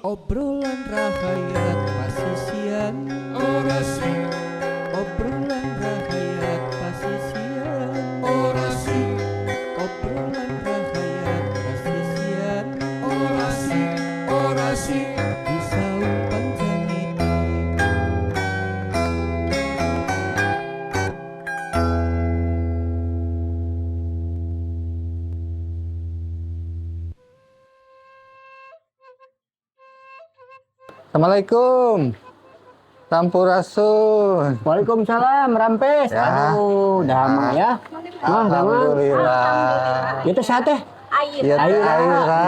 Obrolan rahayat pasisian. Orasi. Obrolan rahayat pasisian. Orasi. Obrolan rahayat pasisian. Orasi. Orasi. Di saung pancaniti. Assalamualaikum. Sampurasun. Waalaikumsalam, Rampes. Ya. Aduh, damang ya. Mah, damang. Alhamdulillah. Itu sate. Air. Iya teh Aira.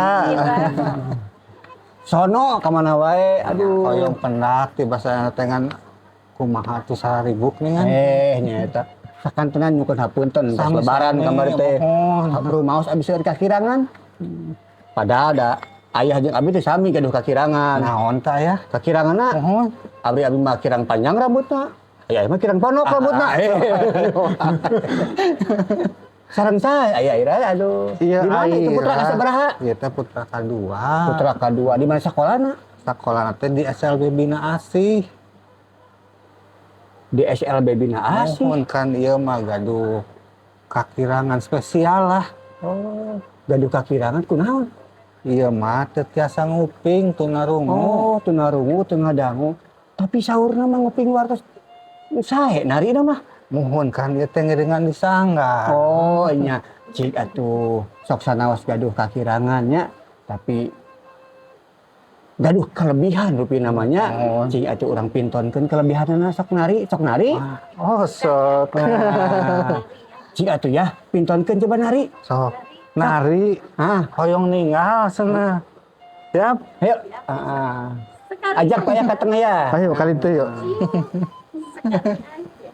Sono kemana wae? Aduh. Hoyong pendak di bahasa tengan kumaha tuh saribuk nih kan. Eh, nyata. Sakantenan nyukeun hapunten pas Sami-sami, lebaran kamari teh. mohon. Rumaos abis seueur kakirangan. Padahal da ayah jeung abi teh sami gaduh kakirangan. Naon tah ya? Kakiranganna Mohon. abdi abi mah kirang panjang rambutna. Ayah mah kirang ponok rambutna. Eh. Sareng saya ayah Ira aduh. Iya, Di mana itu putra Aira. kasabaraha? Iya teh putra kadua. Putra kedua di mana sekolahna? Sekolah teh di SLB Bina Asih. Di SLB Bina Asih. Mohon kan ieu mah gaduh kakirangan spesial lah. Oh, gaduh kakirangan kunaon? Iya mah teu tiasa nguping tunarungu. Oh, tunarungu teu ngadangu. Tapi saurna mah nguping wartos sae narina mah. Mohon kan ieu teh ngiringan disanggar. Oh, nya cik atuh sok sanaos gaduh kakirangan nya, tapi gaduh kelebihan rupi namanya. Oh. Cik atuh urang pintonkeun kelebihanna sok nari, sok nari. Oh, sok. Nah, cik atuh ya, pintonkeun coba nari. Sok. Nari Ah, hoyong ninggal cenah. Siap. ayo. Ah, ah. Ajak Pak ya ke tengah ya. Ayo kali itu yuk. Sekarang aja.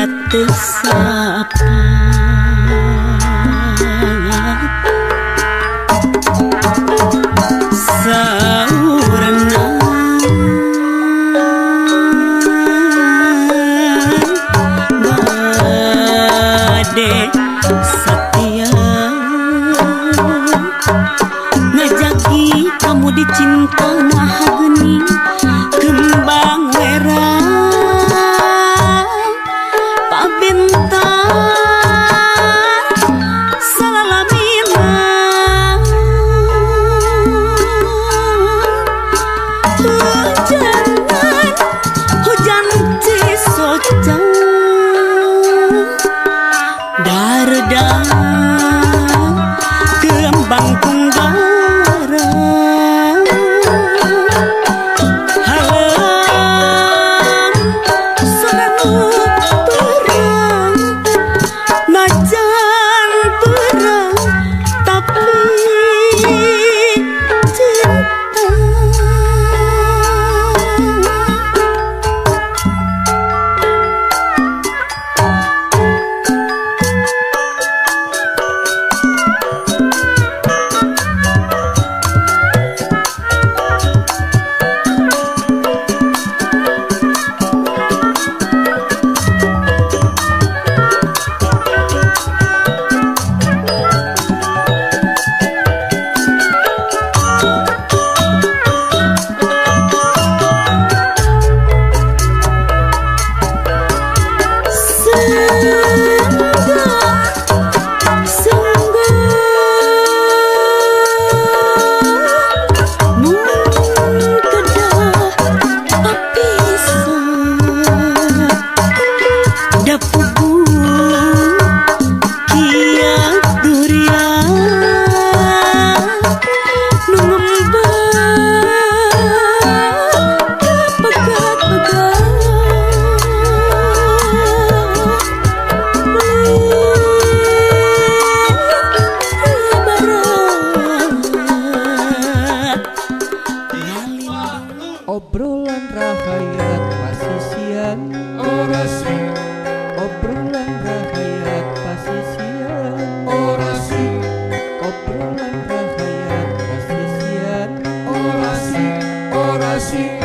Da teu sapat saurna bade satia ngajaki kamu dicinta nah geuning kembang merah pabentar salalamina hujanan hujan cisocang daredang kembang kunggara halang soranu perang najan perang tapi cinta. Obrolan rahayat pasisian, Orasi, obrolan rahayat pasisian, orasi, obrolan rahayat pasisian, orasi, orasi.